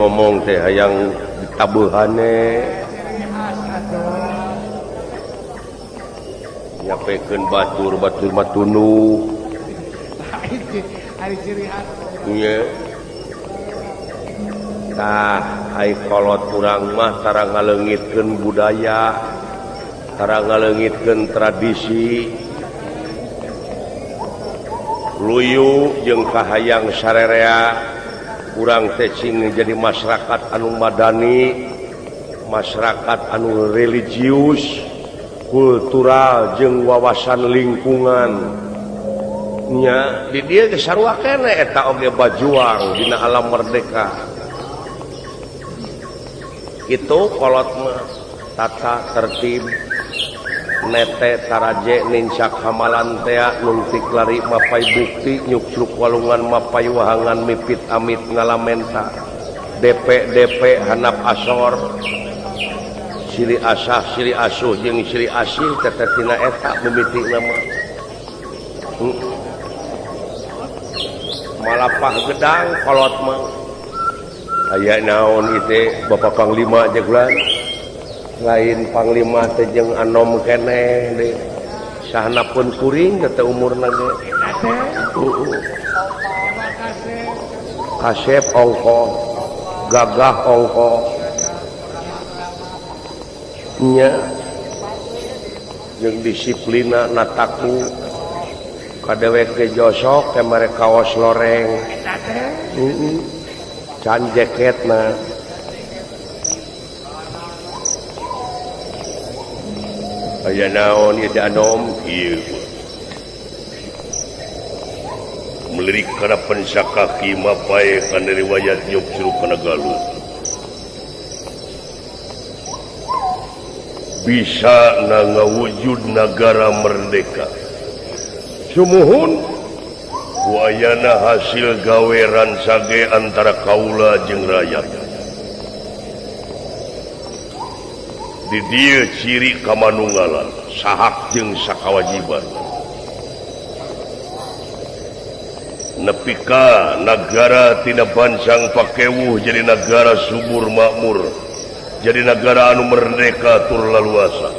Ngomong teh hayang ditabuhane nyapekeun batur batur mah tunduh nya tah ai kolot urang mah tara ngaleungitkeun budaya tara ngaleungitkeun tradisi luyu jeung kahayang sarerea urang teh cing jadi masyarakat anu madani masyarakat anu religius kultural jeung wawasan lingkungan nya di dieu geus sarua keneh eta oge bajuang dina alam merdeka kitu kolot mah tata tertib nete taraje nincak hamalan tea nuntik lari mapai bukti nyukcruk walungan mapai wahangan mipit amit ngalamenta DP DP hanap asor sili asah sili asuh jeung sili asih teteh tina eta mimiti nama malapah gedang kolot mah aya naon ieu Bapak Panglima jegulan lain panglima teh jeung anom keneh deui sahana pun kuring teh umurna ge kasep ongkoh gagah ongkoh nya jeung disiplina nataku ka dewek ge josok teh mere kaos loreng can jaketna aya naon ieu teh anom ieu melirik kana pensakaki mapae kana riwayat nyukcruk kana Galuh bisa na ngawujud nagara merdeka sumuhun ku ayana hasil gawe ransage antara kaula jeung rakyat di dieu ciri kamanunggalan sahak jeung sakawajiban nepi ka nagara tina bancang pakewuh jadi nagara subur makmur jadi nagara anu merdeka tur laluasa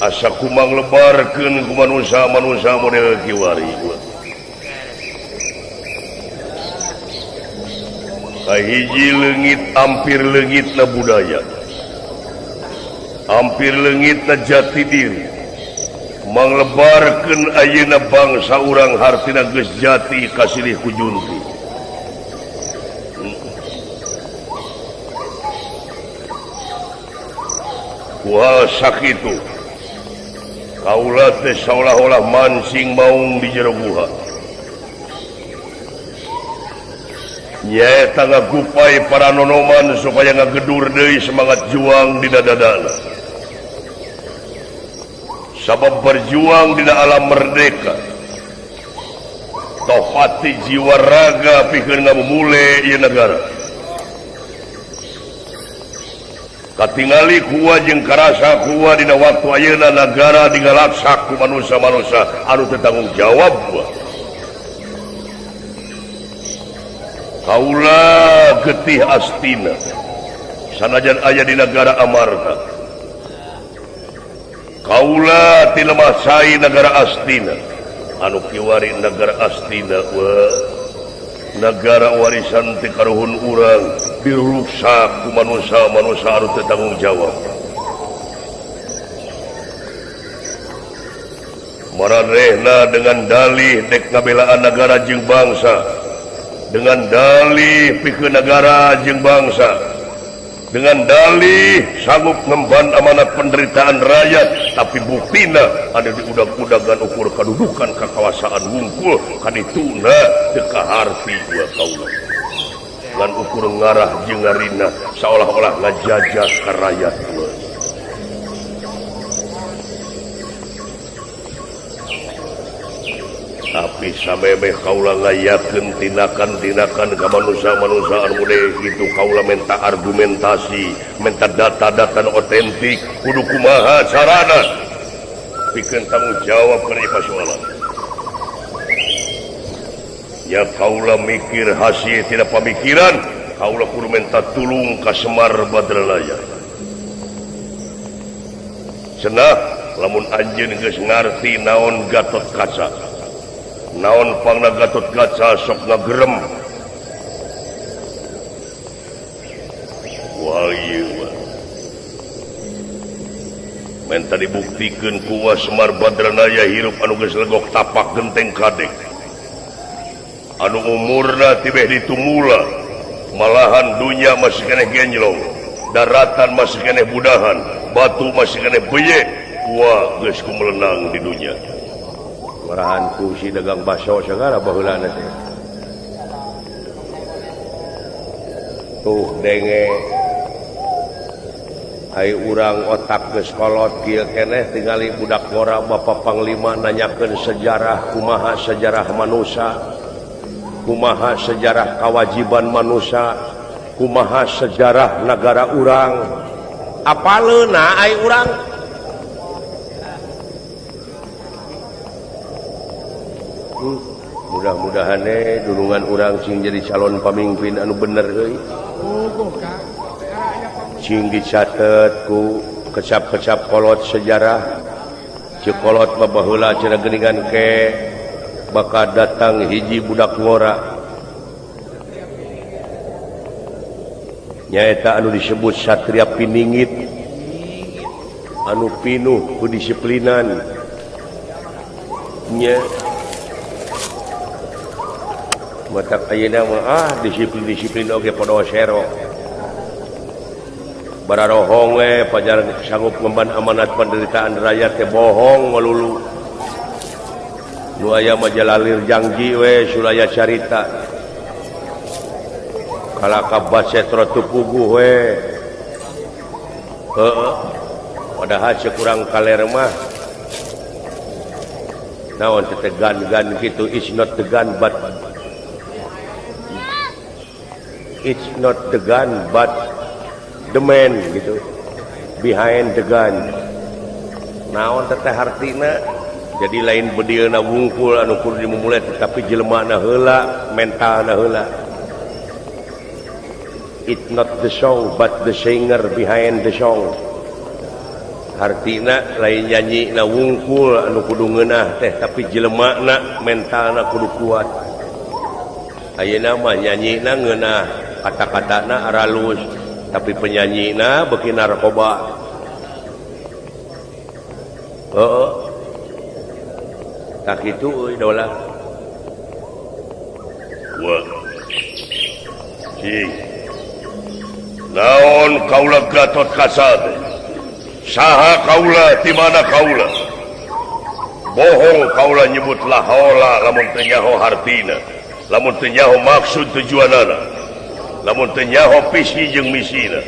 asa kumang lebarkeun ku manusia-manusia model kiwari kahiji leungit ampir leungitna budaya ampir leungitna jati diri manglebarkeun ayeuna bangsa urang hartina geus jati kasilih ku junti wah sakitu kaula teh saolah-olah mancing maung di jero guha nyaeta ngagupai para nonoman supaya ngagedur deui semangat juang di dadadana sabab berjuang dina alam merdeka topati jiwa raga pikeun ngamumule ieu nagara katingali kuwa jeung karasa kuwa dina waktu ayeuna nagara digalaksak ku manusia-manusia anu teu tanggung jawab kaula getih astina sanajan aya di nagara Amarta kaula ti lemah cai nagara Astina anu kiwari nagara Astina nagara warisan ti karuhun urang diruksak ku manusia-manusia anu teu tanggung jawab maranehna dengan dalih dek ngabelaan nagara jeung bangsa dengan dalih pikeun nagara jeung bangsa dengan dalih sanggup ngemban amanat penderitaan rakyat tapi buktina ada di udag-udagan ukur kadudukan kakawasaan wungkul kadituna teu kaharti dua kaula lan ukur ngarah jeung ngarina seolah-olah ngajajah ka rakyat. Tapi samemeh kaula ngayakeun tindakan-tindakan ka manusia-manusia anu kitu kaula minta argumentasi, minta data-data otentik, kudu kumaha carana pikeun tanggung jawab kana ieu pasoalan. Ya kaula mikir hasil tidak pamikiran, kaula kudu minta tulung ka Semar Badranaya. Cenah lamun anjeun geus ngarti naon Gatot Kaca. Naon pangna Gatot Kaca sok ngagerem. Wah ieu mah. Menta dibuktikeun ku Semar Badranaya hirup anu geus legok tapak genteng kadek. Anu umurna tibeh ditumula, malahan dunya masih keneh genjlong, daratan masih keneh budahan, batu masih keneh beyek, wah geus kumelenang di dunya. Marahan ku si dagang baso sagala baheulana teh. Tuh denge ai urang otak geus kolot kieu keneh tingali budak ngora Bapak Panglima nanyakeun sejarah kumaha sejarah manusia. Kumaha sejarah kewajiban manusia, kumaha sejarah negara urang, apaleuna ai urang? Mudah-mudahan dunungan urang sing jadi calon pamimpin anu bener euy. Sing dicatet ku kecap-kecap kolot sejarah, ceuk kolot mah baheula cenah geuningan ke bakal datang hiji budak ngora nyaeta anu disebut Satria Piningit anu pinuh kedisiplinan nya matak ayeuna mah disiplin-disiplin oge podo sero bararohong we pajaran sanggup ngemban amanat penderitaan rakyat teh bohong melulu. Nu aya mah jalalir jangji we sulaya carita kalaka basetro teu puguh we heueuh padahal sekurang kaler mah naon teh gan-gan kitu is not the gun but it's not the gun but the man gitu behind the gun naon teh hartina. Jadi lain bedilna wungkul anu kudu dimumule tetapi jelemana heula, mentalna heula. It not the song but the singer behind the song. Hartina lain nyanyina wungkul anu kudu ngeunah teh tapi jelemana mentalna kudu kuat. Ayeuna mah nyanyina ngeunah, kata-katana aralus tapi penyanyina beuki narkoba. Heeh. Tak itu idola. Wah. Cing. Naon kaula Gatot Kaca teh? Saha kaula di mana kaula? Bohong kaula nyebut la haula lamun teu nyaho hartina, lamun teu nyaho maksud tujuanana, lamun teu nyaho visi jeung misina.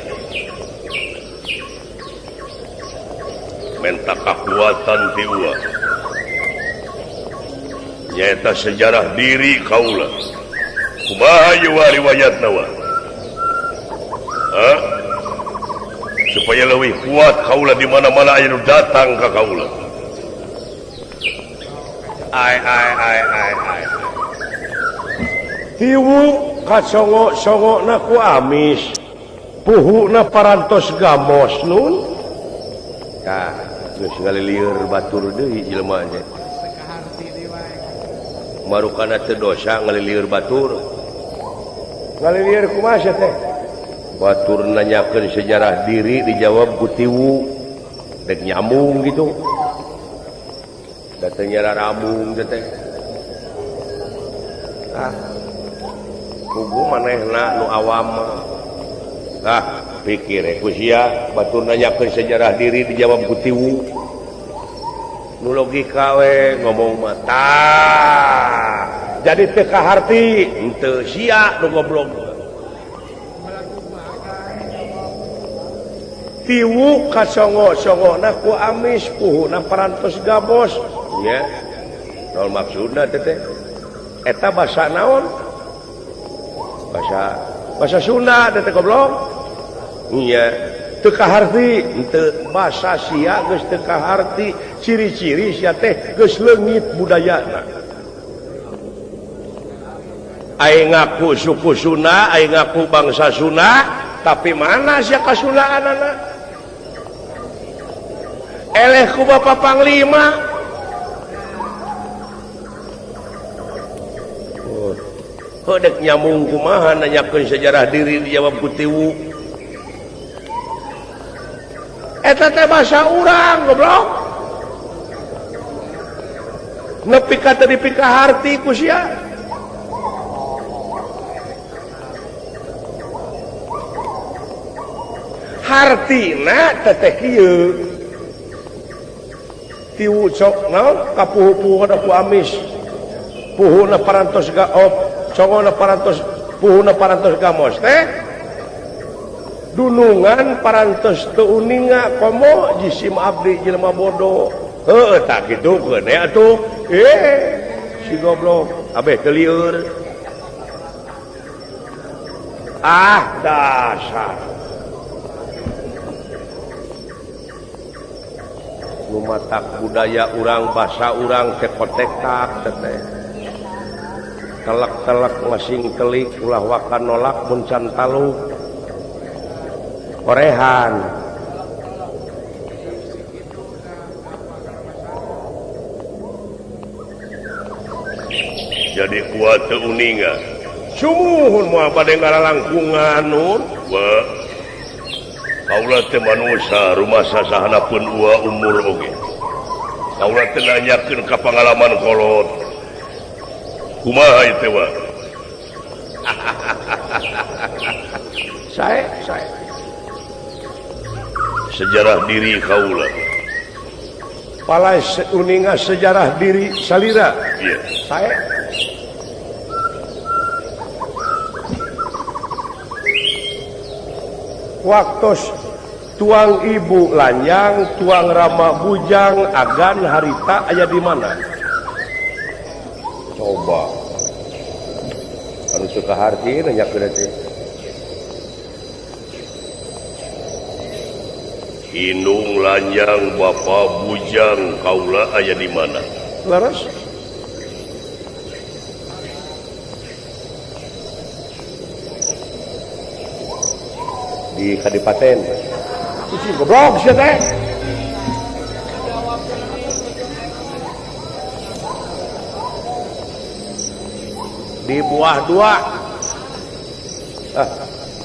Menta kakuatan ti uang. Nyaeta sejarah diri kaula. Kumaha ieu riwayatna wa? Hah? Supaya leuwih kuat kaula di mana-mana aya nu datang ka kaula. Ai ai ai ai ai. Tiwu kasongo-songona ku amis. Puhuna parantos gamos nun. Tah, geus ngalilieur batur deui jelema nya. Marukana teu dosa ngalilieur batur. Ngalilieur kumaha sia teh? Batur nanyakeun sejarah diri dijawab ku tiwu. Dek nyambung gitu. Da teu nyararambung teh. Ah. Kugu manehna nu awam mah. Ah, pikir ku sia batur nanyakeun sejarah diri dijawab ku tiwu. Nu logika we ngomong mah tah. Jadi teu kaharti henteu sia nu goblok. Tiwu kasongo-songona ku amis puhuna parantos gabos nya. Naon maksudna teh teh? Eta basa naon? Bahasa Sunda teh goblok. Nya. Teu kaharti henteu basa sia geus teu kaharti ciri-ciri sia teh geus leungit budayana. Aing ngaku suku Sunda, aing ngaku bangsa Sunda, tapi mana sia kasundaanana? Eleh ku Bapak Panglima. Oh, dek nyambung kumaha nanyakeun sejarah diri dijawab ku tiwu. Eta teh basa urang goblok. Nepi ka teu dipikaharti ku sia. Hartina teteh kieu. Tiwu sok naon kapuhu-puhuna ku amis. Puhuna parantos gaop, congona parantos puhuna parantos gamos teh. Dunungan parantos teu uninga komo jisim abdi jelema bodoh. Heuh tak kitu keun atuh. Si goblok abeh teu lieur. Ah dasar. Nu matak budaya urang basa urang cekotek-tak teteh. Telek-telek masing telik ulah waka nolak mun can taluk. Korehan. Jadi kuat teu uninga. Sumuhun moal bade ngalalangkungan nun. Wa kaula teh manusa rumasa sahana pun ua umur oge. Kaula teh nanyakeun ka pangalaman kolot. Kumaha ieu teh wa? Sae, sae. Sejarah diri kaula. Palai uninga sejarah diri salira. Iya. Sae. Waktos tuang ibu lanyang, tuang rama bujang, agan harita aya di mana? Coba. Anu suka harti nanyakeun teh. Indung lanyang bapa bujang kaula aya di mana? Leres. Di kadipaten. Isi goblok sia teh. Di buah dua. Ah,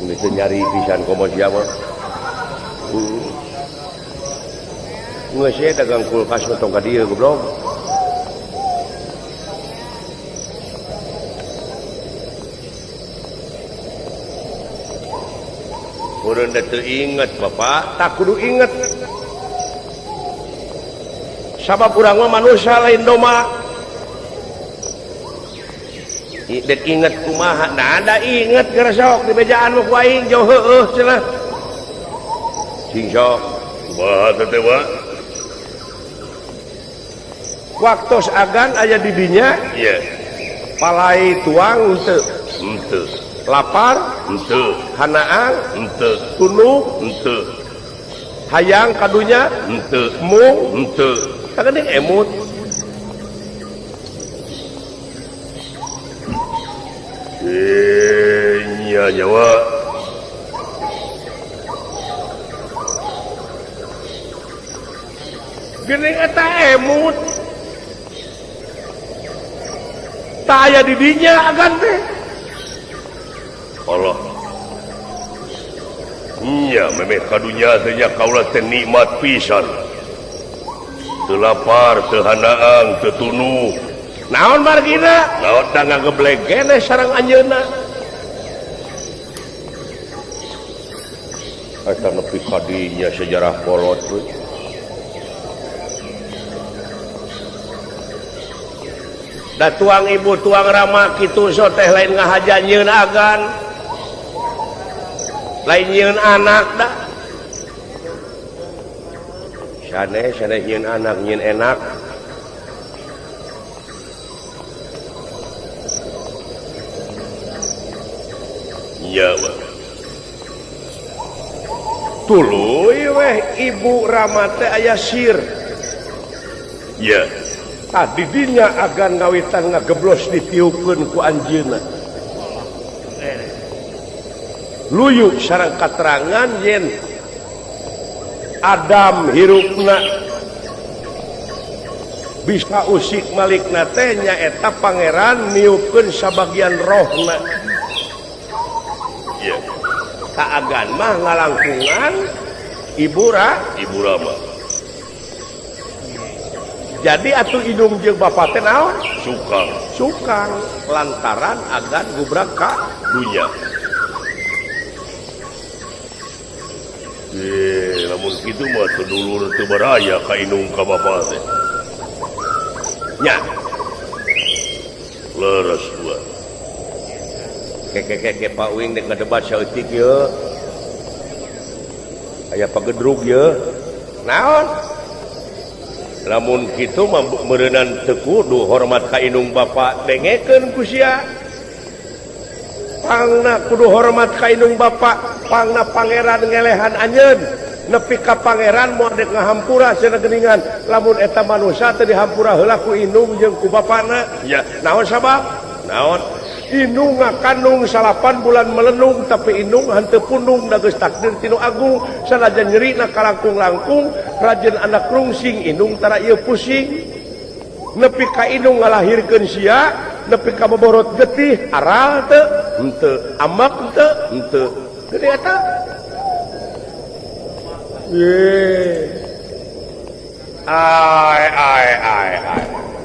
geus nyari pisan komo sia mah. Geus we dagang kulkas mah tong ka dieu goblok. Urang teu inget Bapak, tak kudu inget. Sabab urang mah manusia lain domba. Dek inget kumaha, nah ada inget geura sok di bejaan mah ku aing jauh heueuh cenah. Sing sok kumaha teh wa? Waktos agan aya di dinya? Iya. Palai tuang henteu. Henteu. Lapar henteu, hanaan henteu, tunduh henteu, hayang kadunya henteu, mung henteu, sakedeung emut. Nya nyawa geuning eta emut. Tah aya di dinya agan teh. Allah. Nya memeh kadunya teh nya kaula teh nikmat pisan. Teu lapar, teu hanaang, teu tunuh. Naon margina? Naon da ngageblek keneh sareng anjeunna. Eta nepi ka dinya sejarah kolot we. Da tuang ibu tuang rama kitu so teh lain ngahaja nyieun agan. Lain nyieun anak da. Sanes sanes nyieun anak nyieun enak. Nya wa. Tuluy weh ibu rama teh aya sir. Nya. Tah di dinya agan ngawitan ngageblos ditiupkeun ku anjeunna. Luyu sareng katerangan yen Adam hirupna bisa usik malikna teh nyaeta pangeran niupkeun sabagian rohna. Iya. Kaagan mah ngalangkungan ibu Rama. Jadi atuh indung jeung bapa teh naon? Sukang. Sukang lantaran agan gubrak ka dunya. Lamun kitu mah teu dulur teu baraya ka indung ka bapa teh. Nya. Leres dua. Keke Pak Wing dek ngadebat saeutik ye. Aya pagedrug ye. Naon? Lamun kitu mah meureunan teu kudu hormat ka indung bapa dengekeun ku sia. Pangna kudu hormat ka indung bapa, pangna pangeran ngelehan anjeun. Nepi ka pangeran moal dek ngahampura cenah geuningan. Lamun eta manusia teu dihampura heula ku indung jeung ku bapana. Ya, naon sabab? Naon? Indung ngakandung 8 bulan melenung tapi indung henteu pundung da geus takdir tinu agung sanajan nyerina kalangkung-langkung rajin anak rungsing indung tara ieu pusing. Nepi ka indung ngalahirkeun sia nepi ka boborot getih aral teu henteu amak teu henteu gede eta. Ai ai ai ai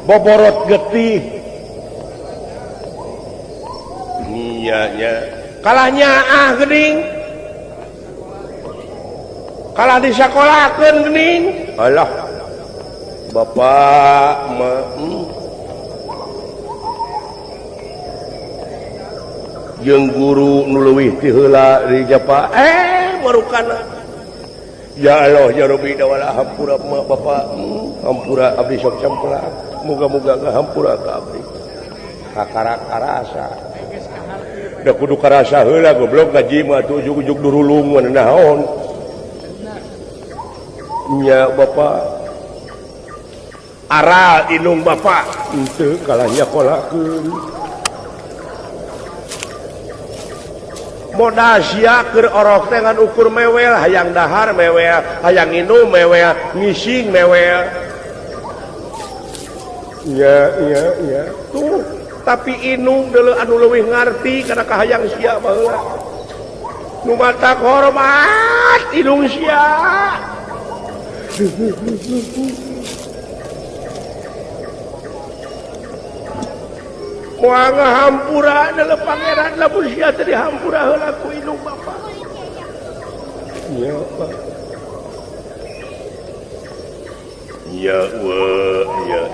boborot getih nya nya kalahnya ah geuning kalah disakolakeun geuning alah bapak mah jeung guru nu leuwih ti heula di japa marukana ya Allah ya Rabbi dawala hampura mah bapak hampura abdi sok campelak muga-muga ngahampura ka abdi kakara karasa da kudu karasa heula goblok ngaji mah atuh ujug-ujug durulung mah naon nya bapak aral indung bapak henteu kalah nyakolakeun modal sia keur orok teh ngan ukur mewel hayang dahar mewel hayang nginum mewel ngising mewel ya ya ya tuh tapi inung deuleu anu leuwih ngarti kana kahayang sia baheula nu matak hormat inung sia moal ngahampura deuleu pangeran lamun sia teh dihampura heula ku indung bapa ya Pak ya wa ya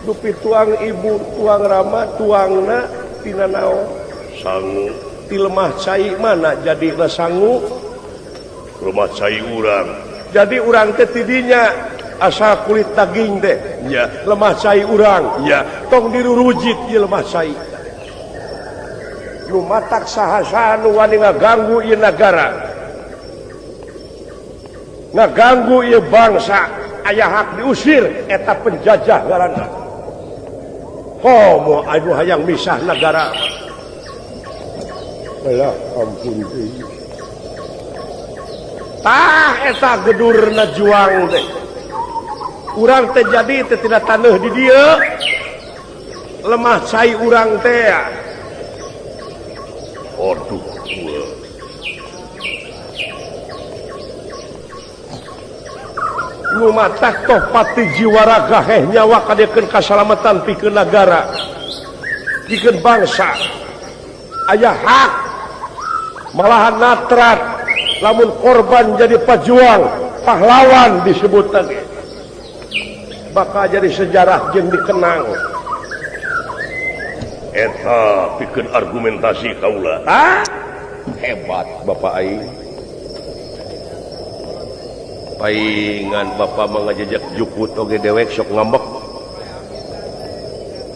dupi tuang ibu tuang rama tuangna tina naon sangu ti lemah cai mana jadina sangu lemah cai urang jadi urang teh tidinya asal kulit daging teh ya lemah cai urang ya tong dirurujit ieu lemah cai nu matak saha-saha nu wani ngaganggu ieu nagara ngaganggu ieu bangsa aya hak diusir eta penjajah ngaranna komo anu hayang misah nagara alah ampun deui tah eta gedurna juang teh urang teh jadi teh tina taneuh di dieu lemah cai urang teh aduh nu matak toh pati jiwa raga heh nyawa kadekeun kasalamatan pikeun nagara pikeun bangsa aya hak malahan natrat lamun korban jadi pejuang pahlawan disebut tadi bakal jadi sejarah jeung dikenang eta pikeun argumentasi kaula ah hebat bapak aing paingan bapak mangajejak jukut oge dewek sok ngambek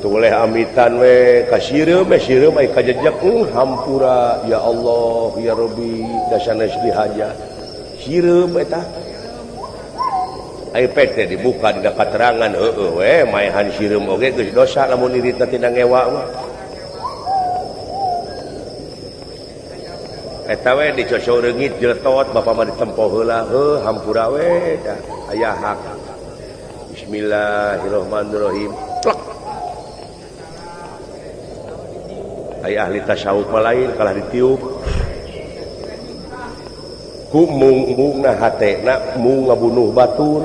tuleh amitan we kasireum we sireum ai kajejak hampura ya Allah ya Rabbi dasanes dihaja sireum eta ai pek teh dibuka dina katerangan heueuh we maehan sireum oge geus dosa lamun iritna tina ngewa mah Eta we dicocok reungit jeletot bapak mah ditempo heula heuh hampura we dah aya hak. Bismillahirrahmanirrahim. Plek. Aya ahli tasawuf mah lain kalah ditiup. Ku mung-mungna hatena mung ngabunuh batur.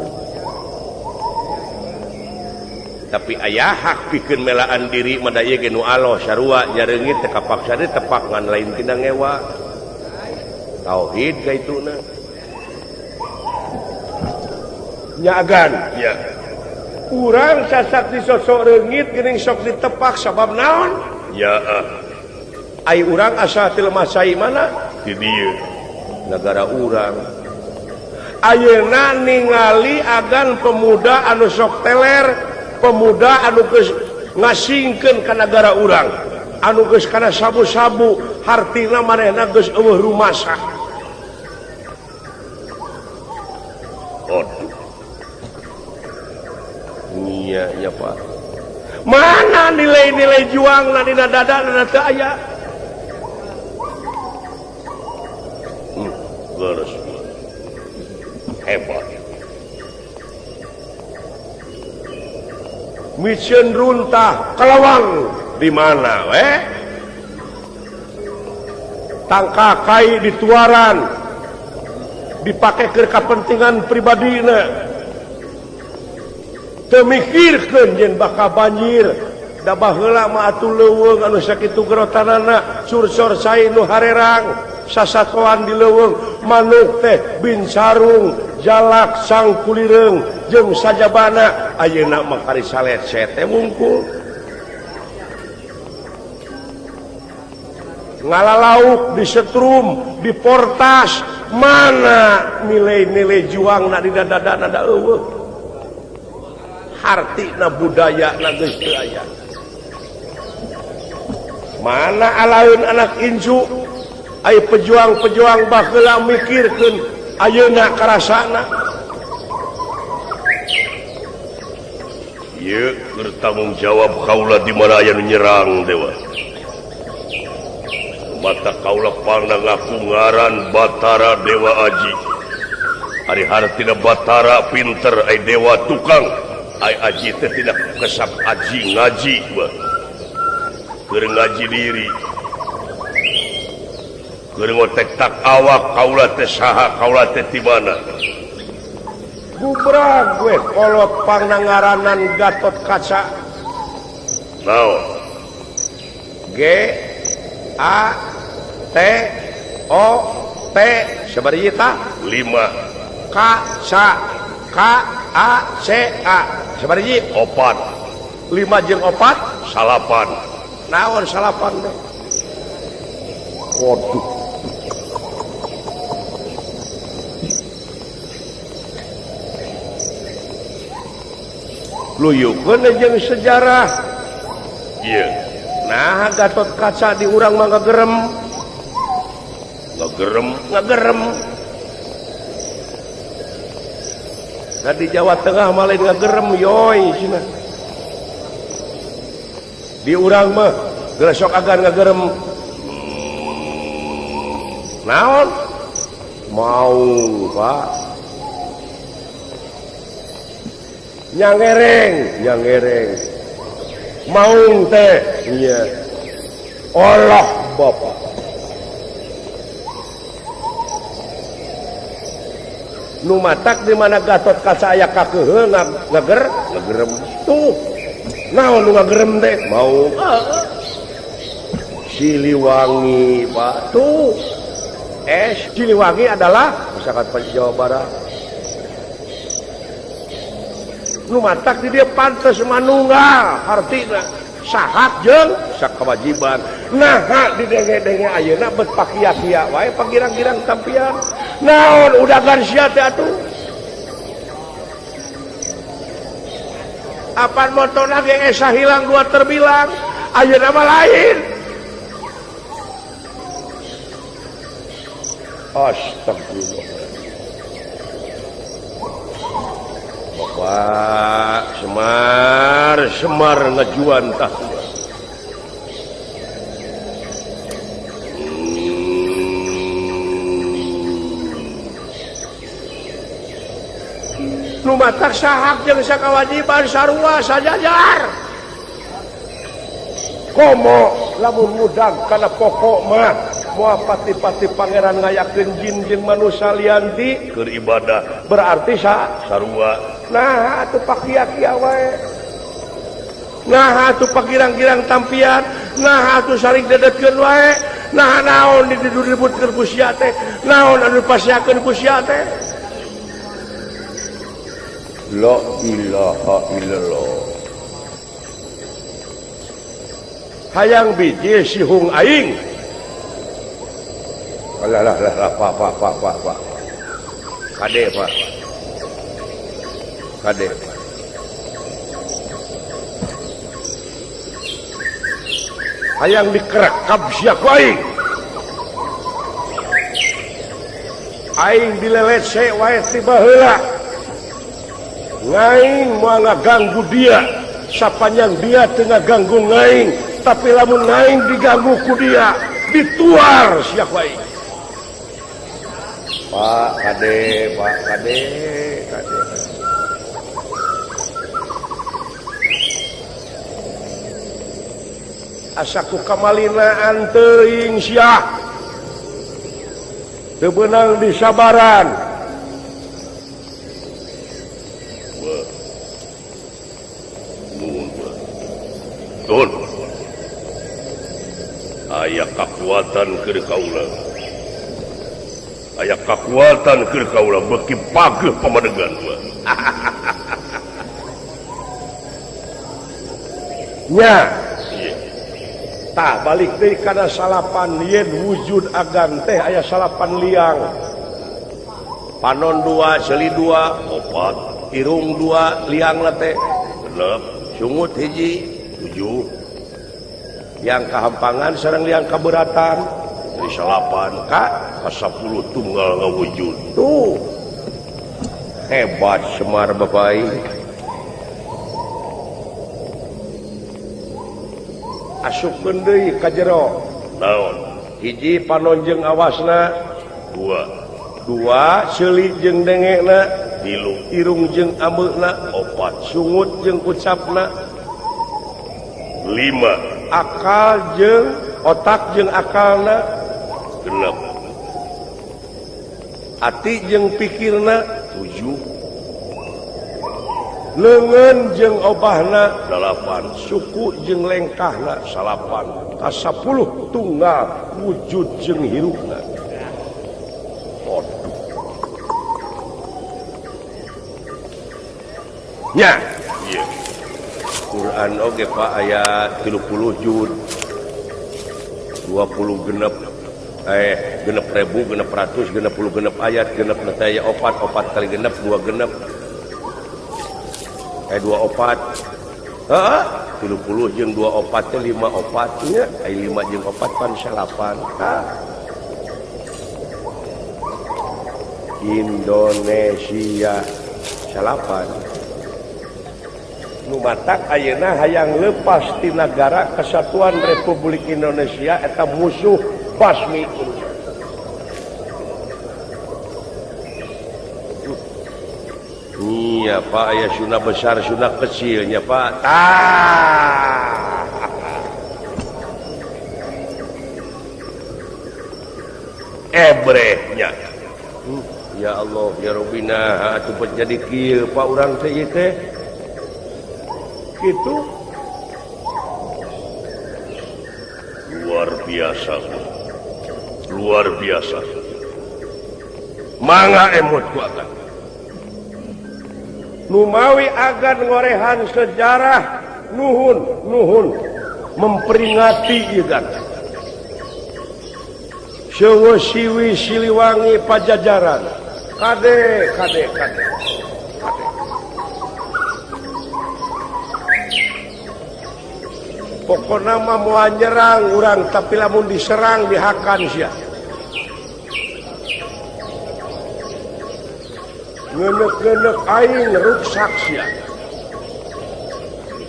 Tapi aya hak pikeun melaan diri mah da ieu ge nu aloh sarua nyareungit teh kapaksa teh tepak ngan lain tina ngewa. Tauhid ka ituna. Nya agan ya. Urang sasak di sosok reungit geuning sok ditepak sabab naon? Ya. Ai urang asa ti lemah cai mana? Di dieu. Negara urang. Ayeuna ningali agan pemuda anu sok teler, pemuda anu geus ngasingkeun ka nagara urang, anu geus kana sabu-sabu, hartina manehna geus eueuh rumasa. Aduh. Iya, ya Pak. Mana nilai-nilai juang na dina dada na teu aya? Leres. Hebat. Mission runtah kelawang di mana we? Tangkakai di tuaran dipakai ke kepentingan pribadina. Teu mikirkeun yen bakal banjir. Da baheula mah atuh leuweung anu sakitu gerotanana sursor cai nu harerang sasatoan di leuweung manuk teh bin sarung jalak sangkulireung jeung sajabana ayeuna mah kari salecet teh wungkul ngalalauk di setrum di portas mana nilai-nilai juangna di dada-dada da eueuh hartina budaya na geus teu aya. Mana alaeun anak incu ai pejuang-pejuang baheula mikirkeun ayeuna karasana. Ieu keur tanggung jawab kaula di mana aya nu nyerang dewa. Mata kaula pangna ngaku ngaran Batara Dewa Aji. Ari hartina Batara pinter ai dewa tukang. Ai aji teh tidak kesap aji ngaji wah. Keur ngaji diri. Keur ngotek tak awak kaula teh saha kaula teh ti mana. Gubrag we kolot pangna ngaranan Gatot Kaca. Naon? G A T O T sabaraha tah? 5. K sa K A C A sabaraha? 4. 5 jeung 4 salapan. Naon salapan teh? Waduh. Luyukeun jeung sejarah. Ieu. Nah, Gatot Kaca di urang mah ngagerem. Ngagerem, ngagerem. Nah di Jawa Tengah mah lain ngagerem yoy cenah. Di urang mah geus sok agan ngagerem. Naon? Mau, Pak. Nyangereng, nyangereng. Maung teh, iya. Allah Bapak. Nu matak di mana Gatot Kaca aya kakeuheul ngager, ngagerem. Tuh. Naon nu ngagerem teh? Mau. Siliwangi, Pak. Tuh. Siliwangi adalah masyarakat Jawa Barat. Nu matak di dia pantes manunggal hartina sahat jeung sakawajiban. Nah di denge-denge ayeuna bet pakia-kia wae pagirang-girang tampian. Naon udagan sia teh atuh? Apan motona ge esa hilang dua terbilang, ayeuna mah lain. Astagfirullah. Bapak Semar Semar ngajuan tah. Nu matak sahak jeung sakawajiban sarua sajajar. Komo lamun mudag kana pokok mah moal pati-pati pangeran ngayakeun jin jeung manusia lianti keur ibadah berarti sarua. Nah atuh pakia-kia wae. Nah atuh pakirang-kirang tampian, nah atuh saling dedetkeun wae. Nah naon diributkeun ku sia teh, naon anu dipasiakeun ku sia teh. La ilaha illallah. Hayang biji sihung aing. Alah lah lah pak pak pak pak pak. Kade pak. Kade. Hayang dikerekap sia ku aing. Aing dilelece wae ti baheula. Ngaing moal ngaganggu dia, sapanjang dia teu ngaganggu ngaing, tapi lamun ngaing diganggu ku dia, dituar sia ku aing. Pak kade, pak kade, kade. Asa ku kamalinaan teuing sia. Teu beunang disabaran. Tun. Aya kakuatan keur kaula. Aya kakuatan keur kaula beuki pageuh pamadegan gua. Nya. Tah balik deui kana salapan yen wujud agan teh aya salapan liang. Panon dua, seuli dua, opat, irung dua, liang teh genep, sungut hiji, 7. Yang kahampangan sareng liang kaberatan jadi salapan ka ka 10 tunggal ngawujud. Tuh. Hebat Semar bapak aing. Asupkeun deui ka jero. Naon? Hiji panon jeung awasna, 2. 2 seuli jeung dengekna, 3. Irung jeung ameuna, 4. Sungut jeung ucapna, 5. Akal jeung otak jeung akalna, 6. Ati jeung pikirna, 7. Leungeun jeung obahna, 8. Suku jeung lengkahna, 9. Ka 10 tunggal wujud jeung hirupna. Waduh. Nya. Iya. Quran oge Pak aya 30 juz. 20 genep genep ribu, genep ratus, genep puluh genep ayat, genep teh aya opat, opat kali genep, 2 genep. 2 opat. Heeh, 30 jeung 2 opat teh 5 opat nya, ai 5 jeung opat pan 9. Ah. Indonesia 9. Nu matak ayeuna hayang leupas ti nagara Kesatuan Republik Indonesia eta musuh basmi. Iya Pak, ya sunah besar sunah kecilnya Pak. Tah. Ebrehnya. Ya Allah ya Rabbina atuh jadi kieu Pak urang teh ieu teh. Kitu luar biasa. Luar biasa. Mangga emut ku agan. Numawi agan ngorehan sejarah nuhun nuhun memperingati ieu gan. Sewo Siwi Siliwangi Pajajaran. Kade kade kade. Kade. Pokona mah moal nyerang urang tapi lamun diserang dihakan sia. Ngenek-ngenek aing ruksak sia.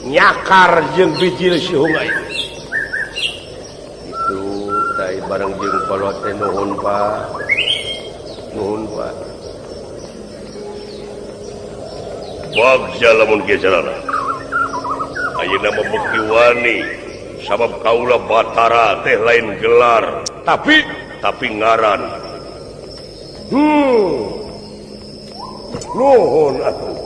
Nyakar jeung bijil sihung aing. Itu tai bareng jeung kolot teh nuhun Pak. Nuhun Pak. Bagja lamun kieu carana. Ayeuna mah beuki wani sabab kaula Batara teh lain gelar tapi ngaran. Nuhun atuh.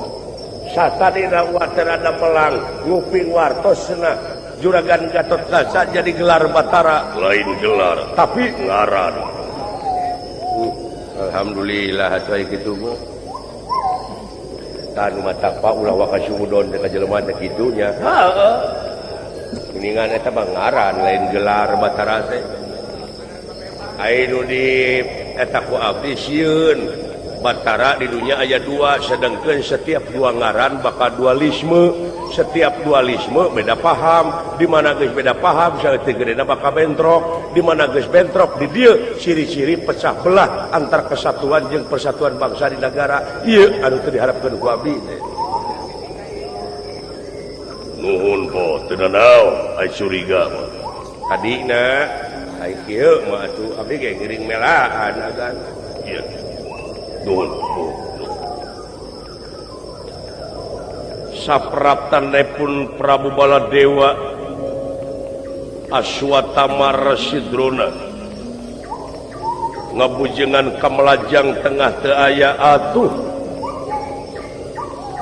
Satadina waterada melang nguping wartosna Juragan Gatot Kaca jadi gelar Batara lain gelar tapi ngaran. Alhamdulillah atuh aya kitu mah. Tah nu mata pa ulah waka sumudon teh ka jelema teh kitu nya. Heeh. Kuningan eta mah ngaran lain gelar Batara teh. Ai nu di eta ku abdi sieun. Batara di dunia aya dua, sedangkan setiap dua ngaran bakal dualisme, setiap dualisme beda paham, di mana geus beda paham saeutik gedena bakal bentrok, di mana geus bentrok di dieu ciri-ciri pecah belah antar kesatuan jeung persatuan bangsa di negara. Ieu anu teu diharapkeun ku abdi teh. Nuhun po, teu nanaon ai curiga mah. Tadina ai kieu mah atuh abdi ge ngiring melaan agan. Ieu. Nuhun, nuhun. Sapraptanepun Prabu Baladewa Aswatama Resi Drona ngabujengan kamelajang tengah teu aya atuh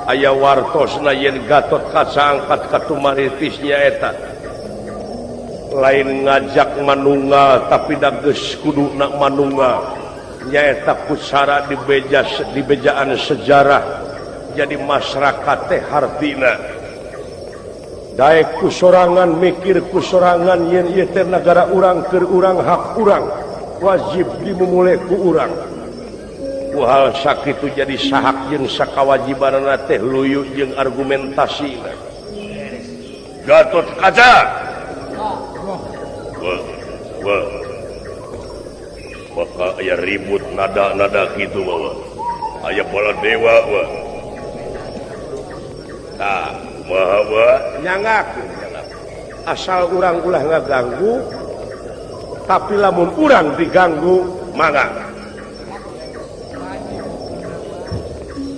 aya wartosna yen Gatot Kaca angkat katumaritis nyaeta lain ngajak manunggal tapi da geus kuduna manunggal nyaeta pusara di bejaan sejarah jadi masyarakat teh hartina daek ku sorangan mikir ku sorangan yen ieu teh nagara urang keur urang hak urang wajib dimumule ku urang ku hal sakitu jadi sahak jeung sakawajibanana teh luyu jeung argumentasina. Gatot Kaca. Wah. Maka aya ribut nada-nada kitu bawa. Aya Baladewa wah. Tah, kumaha wa? Nyanggak. Asal urang ulah ngaganggu, tapi lamun urang diganggu mangga.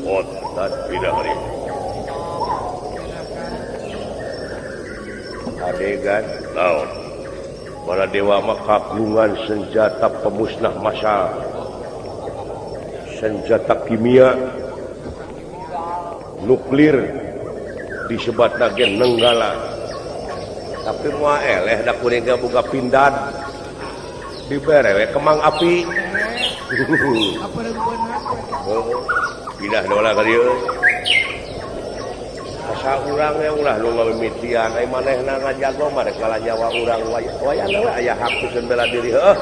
Oh, tad pindah hari. Adegan naon? Baladewa mah kagungan senjata pemusnah massal, senjata kimia, nuklir, disebatna ge nenggala. Tapi moal eleh da kuring ge boga pindad, dibere we kemang api. Pindah dola ka dieu. Asa urang we ulah nu ngamimitian ai manehna ngajago mah rek ngalanyawa urang wayahna we aya hak pisan bela diri heuh.